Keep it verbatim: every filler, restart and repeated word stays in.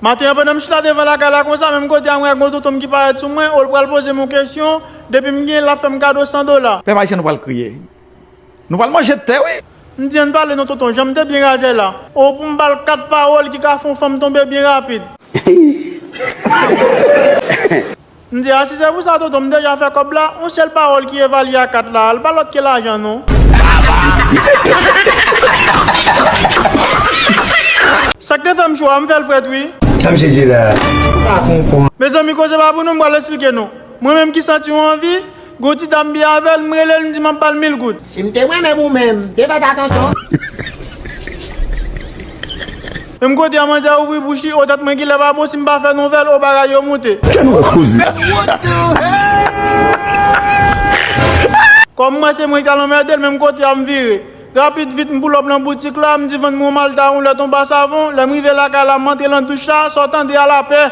Maten an, pandan m chita devan lakay la konsa, menm kote a, m wè gon tonton m ki parèt sou mwen, o, l pral poze m yon kesyon, depi m gen, l ap fè m kado san dola. Pèp ayisyen, nou pral kriye. Nou pral manje tè, wi. M di, ann pale non, tonton, janm te byen razè la. O, pou m ba l kat pawòl ki ka fè yon fanm tonbe byen rapid. M di, a, si se pou sa, tonton, m deja fè kòb la, yon sèl pawòl ki evalye a kat la, l pa lòt ke lajan, non. Sa k te fè m cho a, m fè l frèt, wi. Sa misye di la, ou pa konprann. Mezanmi, koze pa pou nou, m pral esplike nou. Mwen menm ki santi yon anvi, gon ti dam byen avè l, m rele l, m di m ap ba l mil goud. Si m te mwen menm ou menm, m te fè t atansyon. Menm kote a, manzè ouvri bouch li, o, tèt mwen kilè pa bon, si m pa fè nouvèl, o, bagay yo moute. Kè nou koze. Kòm mwen se mwen ki t al anmède l, menm kote a m vire. Rapid vit, m pull up nan boutik la, m di vann mwen yon malta, yon lèt, yon ba savon. Lè m rive lakay la, m antre nan douch la, sa w tande a lapè.